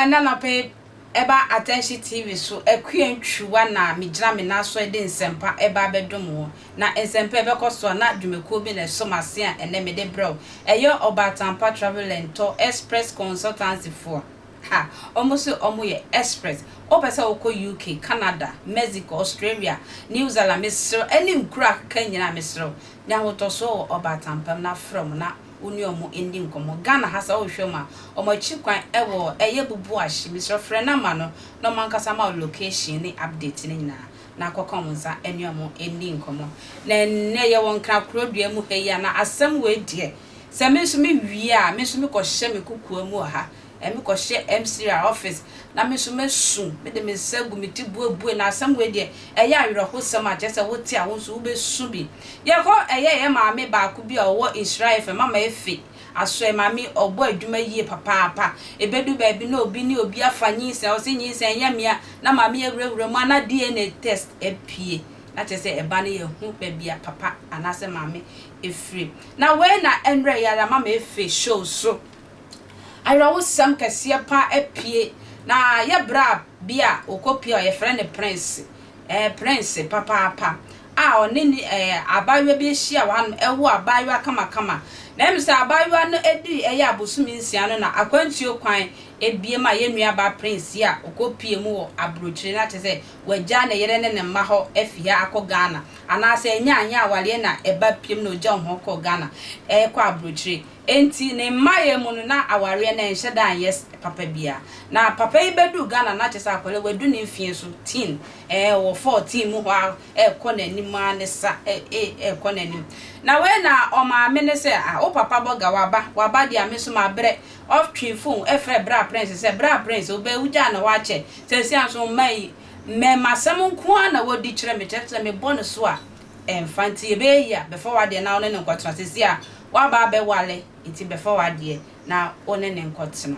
akwaaba ɛna anɔpa yi ɛba Attention TV so Akua Ntwiwa na megyina me nan so de nsɛmpa ɛba abɛdom wo. Na nsɛmpa ɛbɛkɔ so a na dwumakuo bi na ɛsɔ m'ase a ɛnɛ mede brɛ wo. Ɛyɛ Ɔbaatanpa Travel and Tour Express Consultancy foɔ. Ha, wɔn se wɔn yɛ express. Wopɛ sɛ wokɔ UK, Canada, Mexico, Australia, New Zealand, mesrɛ wo, ɛne nkuro a akeka nyinaa mesrɛ wo, nya ahotɔsoɔ wɔ Ɔbaatanpa mu na frɛ wɔn na wo ne wɔn nni nkɔmmɔ. Ghana ha sɛ wohwehwɛ wɔn a, wɔn akyi kwan wɔ ɛyɛ Bubuashi. Mesrɛ wo frɛ number no na wɔn ankasa ma wo location ne update no nyinaa na akɔka wɔn nsa ne wɔn nni nkɔmmɔ. Na ɛnnɛ yɛwɔ Nkran Kurodua mu ha yi a, na asɛm wei deɛ, sɛ me nso me wie a, me nso mekɔhyɛ me kokoa mu wɔ ha. Me kɔhyɛ MCR office na me nso mɛsu, mede me nsa agu me ti buebue, na asɛm wei deɛ ɛyɛ awerɛhosɛm a kyerɛ sɛ wote a wo nso wobɛsu bi. Yɛkɔ ɛyɛ yɛn maame baako bi a ɔwɔ Nhyira FM, Mama Efe Asoɛ, maame yi ɔbɔ adwuma yie papaapa. Ɛbɛdu baabi na obi ne obi afa nyinsɛn, ɔse nyinsɛn nyɛ mea, na maame yi awurawura mu a na DNA test apue, na kyerɛ sɛ ɛba no yɛhu baabi a papa anaasɛ maame firi. Na wei na ɛnwerɛ yi ara Mama Efe show so Awerɛhosɛm kɛseɛ paa apue na yɛ bra bi a ɔkɔ pue a yɛfrɛ no Prince, ɛɛ Prince papaapa a ɔne ne ɛɛ abaayewa bi ahyia wɔ hanom ɛwo abaayewa kamakama. Na ɛm sɛ abaayewa no ɛdii ɛyɛ abosome nsia no na akwantuo kwan abue ma yɛn nua baa Prince yi a ɔkɔ pue mu wɔ abrokyire na kyerɛ sɛ wagya ne yere ne ne mma hɔ afi ha akɔ Ghana anaasɛ ɛnyɛ anyɛ awareɛ na ɛba pue mu na ɔgya wɔn hɔ kɔɔ Ghana ɛɛkɔ abrokyire. Enti ne mmaeɛ mu no na awareɛ no ɛnhyɛ da nyɛ papa biara. Na papa yi bɛduu Ghana na kyerɛ sɛ akwadaa yi wadu ne mfeɛ so, teen, ɛɛ ɔwɔ 14 mu hɔ ara ɛrekɔ n'anim ara ne sa ɛ ɛ ɛrekɔ n'anim. Na wei na ɔmaame no sɛ ah wo papa bɔga waba, waba deɛ a me nso mabrɛ. Ɔtwee phone ɛfrɛɛ Bra Prince sɛ Bra Prince wo bɛ wogyaa ne hɔ akyɛ, seesei ara nso mma yi mmɛɛmasɛm nko ara na wɔdi kyerɛ me, kyerɛ sɛ mebɔ ne so a ɛmfa nti ɛbɛyɛ yie a bɛfa w'adeɛ na wo ne no nkɔtena seesei a Woaba abɛwale nti bɛfa w'adeɛ na wo ne no nkɔtena.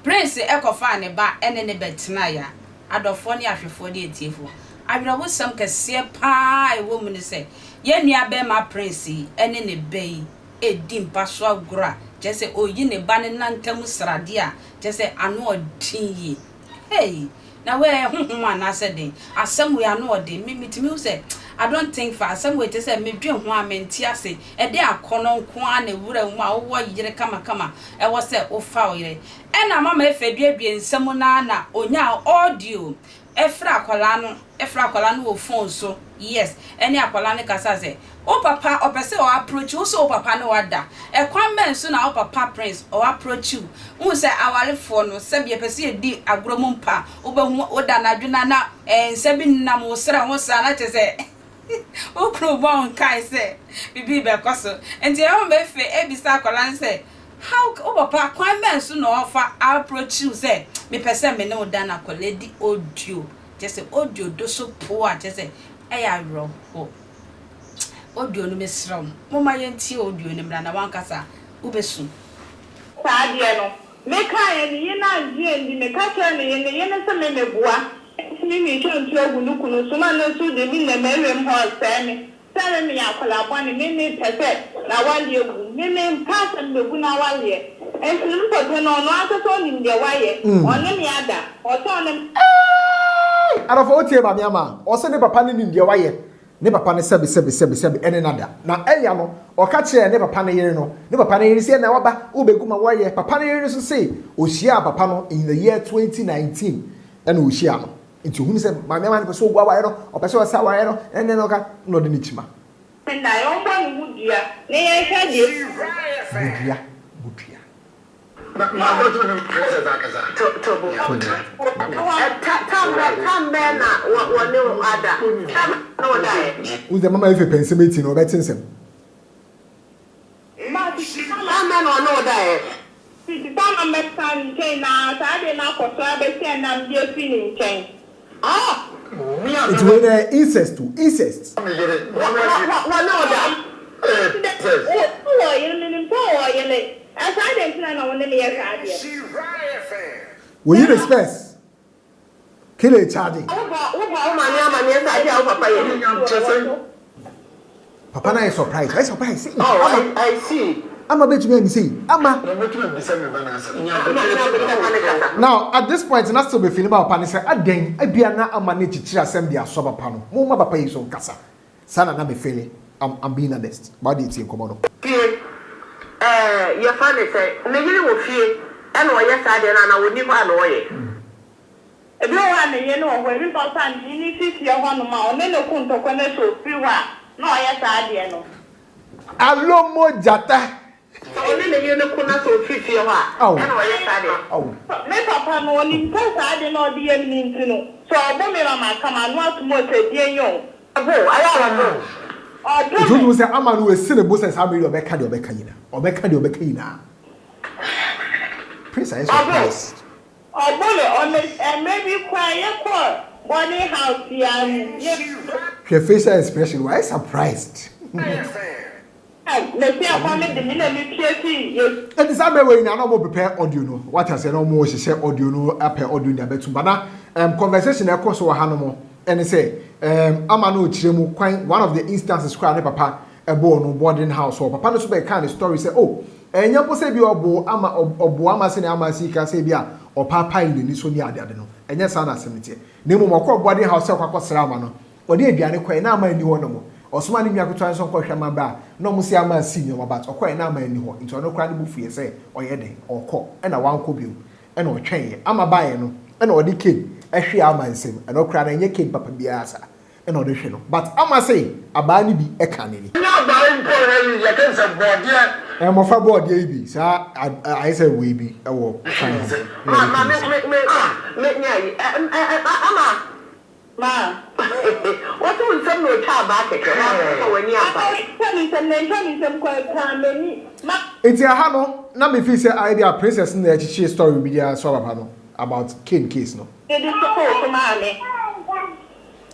Prince kɔfaa ne ba ne no bɛtenaeɛ a, adɔfoɔ ne ahwɛfoɔ ne atiefoɔ, awerɛhosɛm kɛseɛ pa ara a ɛwɔ mu ne sɛ, yɛn nuabarima Prince yi ne ne ba yi redi mpa so agorɔ a, kyerɛ sɛ ɔreyi ne ba no nantam sradeɛ a, kyerɛ sɛ ano ɔden yie. Hey! Na wei ɛyɛ honhom anaasɛ den? Asɛm wei ano ɔden. Me metumi hu sɛ I don't think fa asɛm wei te sɛ medwen ho a mente ase. Ɛde akɔnnɔ nko ara na ɛwura wo mu a wowɔ yere kamakama ɛwɔ sɛ wofa wo yere. Ɛna mama Efe duadua nsɛm no ara na ɔnyaa audio ɛfrɛ akwadaa no ɛfrɛ akwadaa no wɔ phone so yes ɛne akwadaa no kasa sɛ Wo papa ɔpɛ sɛ ɔ approach wo, wo sɛ wo papa ne wo ada. Ɛkwan bɛn so na wo papa Prince ɔ approach wo? Wohu sɛ awarefoɔ no sɛbi yɛpɛ sɛ yɛdi agorɔ mu mpo a, wobɛhu woda anadwo no a na nsa bi nenam wo serɛ ho saa na kyerɛ sɛ wo kunu rebɔ wo nkae sɛ biribi rebɛkɔ so. Nti ɛhɔ ma Efe bisa akwadaa no sɛ, how wo papa kwan bɛn so na ɔfa approach wo sɛ mepɛ sɛ me ne wo da na akwadaa di audio, kyerɛ sɛ audio do so poo a kyerɛ sɛ ɛyɛ awerɛhoɔ. Audio no mesrɛ wo momma yɛntie audio no mmra na wankasa wobɛsu. Saa adeɛ no, me kaeɛ, ne yene angye andi, me ka kyerɛɛ ne yene, ne yene se me me boa, nti me retwa ntuo agu ne kunu so, na no nso de me nam awiem hɔ resɛe me, sɛ me meyɛ akwadaa bɔne, me me pɛ sɛ n'awaleɛ gu, me me mpɛ asɛm bɛgu n'awaleɛ, nti no me papa no ɔno ankasa ɔnim deɛ wayɛ, ɔne me ada, ɔsɛ ɔne me. Eeii! Adɔfo wotie Maame Ama a? Ɔse ne papa no nim deɛ wayɛ. Ne papa no sɛbe sɛbe sɛbe sɛbe ɛne no ada. Na ɛya no, ɔka kyerɛɛ ne papa no yere no. Ne papa no yere se ɛna waba, wobɛgu ma woayɛ. Papa no yere no nso se ɔhyiaa papa no in the year 2019 ɛna ɔhyiaa no. Nti ɔhunu sɛ Maame Ama no pɛ sɛ ɔgu awareɛ no, ɔpɛ sɛ ɔsɛ awareɛ no, ɛne no ka, na ɔde no kyima. Na yɔnbɔ ne ho dua na yɛnhwɛ deɛ. Bɔ dua, bɔ dua. Wohu sɛ mama Efe pɛ nsɛm eti no ɔbɛte nsɛm. Nti wei no ɛyɛ incest o, incest. Wo yere spɛs kele charge. Papa no ayɛ surprise, wayɛ surprise sɛ ama. Ama bɛtumi ayɛ me sei. Ama. Na mɛtumi abisa me ba no asɛm. Nya aboterɛ ma ne kasa. Now at this point na still me feeli ma papa no sɛ adɛn ebia na ama no akyikyiri asɛm de asɔ papa no. Momma papa yi nso nkasa. Saa na na me feeli. I'm I'm being honest. But wodeɛ tie nkɔmmɔ no. Fie, ɛɛ yɛfa no sɛ ne yere wɔ fie ɛna ɔyɛ saa deɛ no anaa ɔnni hɔ a na ɔyɛ. Ebi wɔ hɔ a ne yere wɔ hɔ, ebi nso a ne yere fi fie hɔnom a ɔne no ko ntɔkwa na sɛ ɔfiri hɔ a na ɔyɛ saa adeɛ no. Alomo gyata. Sɛ ɔne ne yere no ko na sɛ ɔfiri fie hɔ a ɛna ɔyɛ saa deɛ. Me papa no, ɔnim sɛ saa ade no a ɔde yɛ me no nti no, sɛ ɔbo me ma maka m'ano atom o, sɛ deɛn o. Ɔbo wo, ayɛ a ɔbo wo. Ɔbo Nti me. wotumi sɛ ama no wasi ne bo sɛ saa bere yi ɔbɛka deɛ ɔbɛka nyinaa. Ɔbɛka deɛ ɔbɛka nyinaa. Prince ayɛ surprised. Ɔbo me, ɔme, mmerɛ bi koraa yɛkɔɔ boarding house yi ara mu, yɛ. Hwɛ facial expression, wayɛ surprised. Mesi ɛhɔ no de me na me pue fii yɛ. Enti saa mmerɛ wei nyinaa na ɔmo prepare audio no, wate aseɛ, na ɔmo hyehyɛ audio no apɛ audio no de abɛtum, but na um, conversation a ɛkɔ so wɔ ha nom ɛne sɛ um, ama no ɔkyerɛ mu kwan, one of the instances koraa ne papa ɛbɔɔ no boarding house hɔ, papa no nso bɛkaa ne story sɛ oh, ɛnyɛ mpo sɛ ebi ɔbo ama, ɔbo ama sɛnea ama si ka sɛ ebi a ɔpaapae n'ani so ne adeade no, ɛnyɛ saa na asɛm no teɛ, na mmom ɔkɔɔ boarding house sɛ ɔkɔ akɔsra ama no, Ɔde aduane kɔe, na ama nni hɔ nom. Ɔsomaa ne nua ketewa no sɛ ɔnkɔhwɛ ama ba a, na ɔmo se ama asi nneɛma but ɔkɔe na ama nni hɔ, nti ɔno koraa ne bo fuiɛ sɛ ɔyɛ dɛn ɔɔkɔ, ɛna wankɔ biom, ɛna ɔtwɛneeɛ. Ama baeɛ no, ɛna ɔde cane hwee ama nsam, ɛno koraa no ɛnyɛ cane papa biara saa ɛna ɔde hwe no, but ama se abaa no bi ka n'ani. Nyɛ abaa mpo ɛyi yɛka no sɛ bɔɔdeɛ. Mmɔfra bɔɔdeɛ yi bi saa ayɛ sɛ wei bi wɔ kwan ho na Ma yɛde ma cane me si. me me me me ayi ɛ ɛ ɛ ama. Ma. Wɔto wo nsam na otwa abaa kɛkɛ, wamfa w'ani ampa. Antwa me nsam, na antwa me nsam koraa, etwaa m'ani. Ma. Nti ɛha no na me feel sɛ ayɛ bi a princess no na ɛkyekyere story bi de asoa papa no about Cain case no. Mede sotoo so maa me.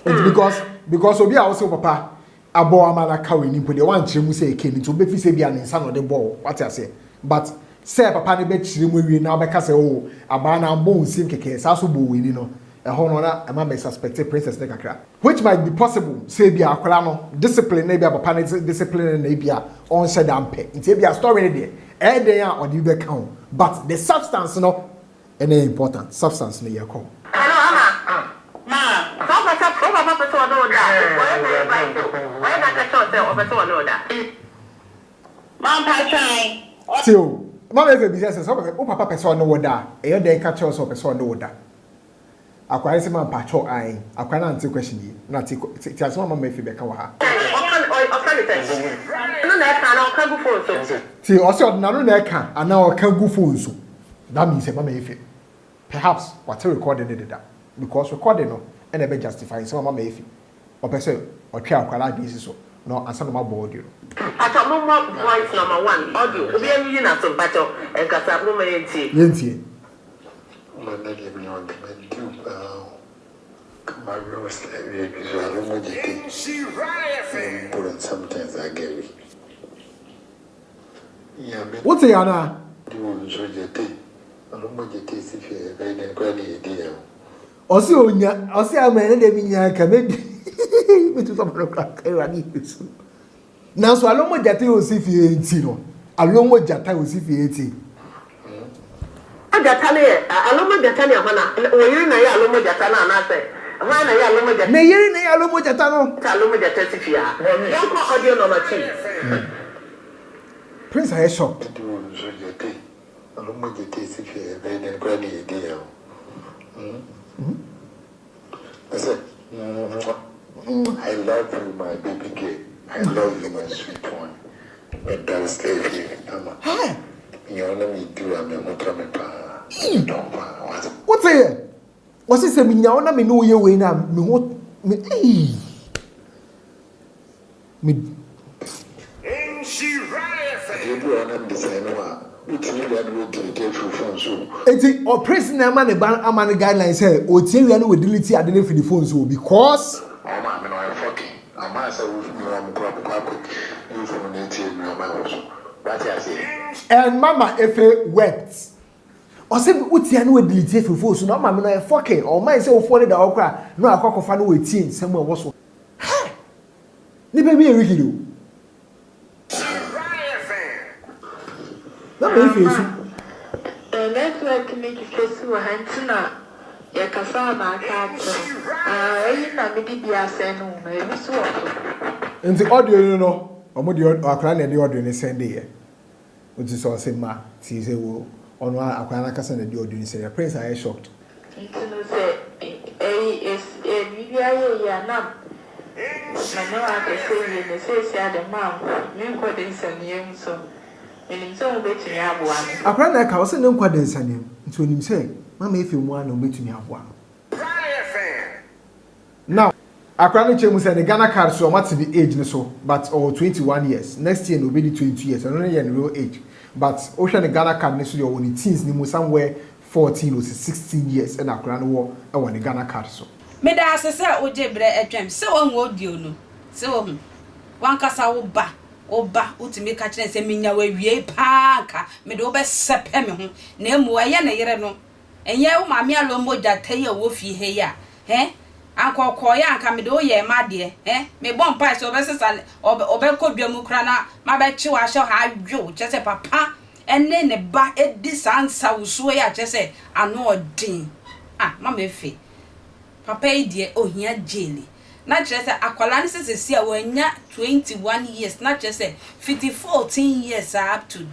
Nti because because obi a wose wo papa abɔ wo ama no aka w'ani mpo deɛ wankyerɛ mu sɛ ɛyɛ Cain nti wobɛfeel sɛ ebia ne nsa na ɔde bɔɔ wo wate aseɛ but sɛ papa no bɛkyerɛ mu awie na wobɛka sɛ oh abaa no ambɔ wo nsam kɛkɛ saa so bɔɔ w'ani no Ɛhɔ no na ɛma me suspecte princess no kakra. Which might be possible sɛ ebia akwadaa no discipline na ebia papa no discipline no na ebia ɔnhyɛ da mpɛ nti ebia story no deɛ ɛyɛ dɛn a ɔde bi bɛka ho but the substance no ɛna ɛyɛ important, substance no yɛkɔ hɔ. Hello Ama, Ma. Sɛ wopɛ sɛ wo papa pɛ sɛ ɔne wo da a, ɔyɛ dɛn invite wo? Ɔyɛ dɛn ka kyerɛ wo sɛ ɔpɛ sɛ ɔne wo da? Ma mpakyɛw. Tie o, Mama Efe bisa sɛ, sɛ wo papa pɛ sɛ ɔne wo da a, ɛyɛ dɛn ka kyerɛ wo sɛ ɔpɛ sɛ ɔne wo da? Akwaa yi se ma mpakyɛw ae akwaa no ante question yi na te te asem a mama Efi bɛka wɔ ha. Ɔka ɔka ne sɛn? N'ano na ɛka anaa ɔka gu phone so? Tie ɔse ɔde n'ano na ɛka anaa ɔka gu phone so that means sɛ mama Efi perhaps wate recording no deda because recording no na ɛbɛ justify nsɛm a mama Efi ɔpɛ sɛ ɔtwe akwaa no adwene si so na ansa na ɔmo abɔ audio no. Mpakyɛw mommɔ voice number one audio obiara nyiyi n'aso mpakyɛw nkasa momma yɛntie. Yɛntie. Ma na deɛ meyɛ ɔde me di wo paa o Ka ma werɛ wo sɛ awie bi so alo mo gyete Me mboro nsɛm ten saa girl yi Nyame Wote anaa? di wo nso gyete Alo mo gyete si fie yɛbɛyɛ dɛn koraa ne yɛdi yɛn ho. Ɔse onya ɔse ama ɛnɛ deɛ menya nka mɛdi mɛtu sɔfo no koraa ka Awurade Yesu. Nanso Alomo gyata yi osi fie nti no, Alomo gyata osi fie nti. Gyata no yɛ Alomo gyata no yɛ hwan a? Wo yere na ɛyɛ Alomo gyata no anaasɛ hwan na ɛyɛ Alomo gyata? Ne yere na ɛyɛ Alomo gyata no. Alomo gyata si fie ha. Yɛnkɔ audio number 2. Prince ayɛ shocked. Ɛdi wo nso gyata yi. Alomo gyata yi si fie ɛbɛyɛ dɛn koraa na yɛdi yɛn ho. I said, I love you my baby girl, I love you my sweet one. Meda slave ama. Nyɛ ɔno me di wa me ho tɔ me paa. Me dɔ paa. Wate. Wote yɛ? Wɔsi sɛ menya wo na me ne wo yɛ wei na me ho me eii. Me. Adeɛ bi wɔ hɔ na mede sɛn no a, wotumi wia na woadelete afiri wo phone so o. Enti ɔprince na ɛma ne ba ama no guideline sɛ otie wia na wadelete ade no afiri ne phone so o because. Ɔmo maame no ɔyɛ fucking ama sɛ wo nua ɔmo koraa bɛkɔ akɔ yi phone no atie nnoɔma ɛwɔ so wate aseɛ. And mama Efe wept. Ɔse wotie a na wadelete afiri phone so na ɔmaame no ɔyɛ fucking ɔman sɛ wo phone no da hɔ koraa na wakɔ akɔfa na watie nsɛm a ɛwɔ so. Hɛ! Nipa bi yɛ wicked o. Mama Efe su. Ah, network no twitwa si wɔ ha nti na yɛkasa a na aka akyerɛ. Ah, eyi na mede bi asɛn no wo no, ebi so wɔ so. Nti audio no no, ɔmo de akwadaa na ɛde audio no sɛnde yɛ. Nti sɛ ɔse ma tie sɛ wo ɔno a akwadaa no ankasa na ɛde audio no sɛnde yɛ. Prince ayɛ shocked. Nti no sɛ ɛyi esi ɛ biribi ayɛ yie a na me ne wo akasa yie na seesei ade ma me nkɔ de nsɛmyɛ mu so menim sɛ wobɛtumi aboa me. Akwadaa na ɛka ɔse ne nkwa da nsaneɛ mu nti onim sɛ mama efe mu ara na obetumi aboa no. Now akwadaa no kyerɛ mu sɛ ne Ghana card so ɔmo ate ne age no so but ɔwɔ 21 years, next year na obedi 22 years, ɛno no yɛ ne real age, but wohwɛ ne Ghana card no so deɛ ɔwɔ ne teens ne mu somewhere 14 or 16 years ɛna akwadaa no wɔ ɛwɔ ne Ghana card so. Meda ase sɛ wogye berɛ twɛn sɛ woahu audio no. Sɛ woahu. W'ankasa wo ba, wo ba, wotumi ka kyerɛ no sɛ menya wo awiei paa anka mede wo bɛsɛpɛ me ho. Na mmom ɛyɛ ne yere no. Ɛnyɛ wo maame alɔmmɔ gyata yi a ɔwɔ fie ha yi a, hɛ? Anka ɔkɔeɛ a anka mede wo yɛɛ m'adeɛ, hɛ? Mebɔ mpaeɛ sɛ ɔbɛsesa ne, ɔbɛ, ɔbɛkɔ dwa mu koraa na mabɛkye wo ahyɛ ha awe wo. Kyerɛ sɛ papa ne ne ba di saa nsawosuo yi a kyerɛ sɛ ano ɔden. Ah, Mama Efe, papa yi deɛ ɔhia jaili. Na kyerɛ sɛ akwadaa no sɛ seesei a wanya 21 years, na kyerɛ sɛ fiti 14 years a up to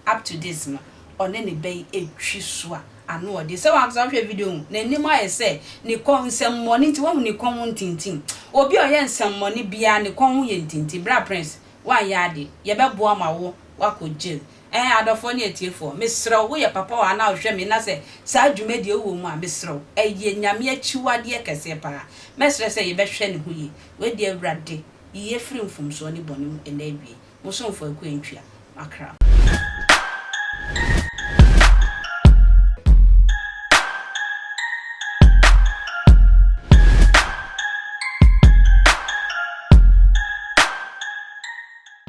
up to this no, ɔne ne ba yi retwi so a ano ɔden. Sɛ wankasa wohwɛ video hu, n'anim ayɛ sɛ ne kɔn nsɛmmɔne nti, woahu ne kɔn ho ntintim. Obi a ɔyɛ nsɛmmɔne biara ne kɔn ho yɛ ntintim. Bra Prince, woanyɛ ade, yɛbɛboa ma wo woakɔ jail. Ɛɛ adɔfoɔ ne atiefoɔ, mesrɛ wo, woyɛ papa wɔ ha na wohwɛ me na sɛ saa dwumadie wowɔ mu a, mesrɛ wo, ɛyɛ Nyame akyiwadeɛ kɛseɛ paa. Mɛsrɛ sɛ yɛbɛhwɛ ne ho yie. Wei deɛ Awurade, yi yɛ firi mfomsoɔ ne bɔne mu ɛnnɛ awiei. Mo somfo Akua Antwia, makra.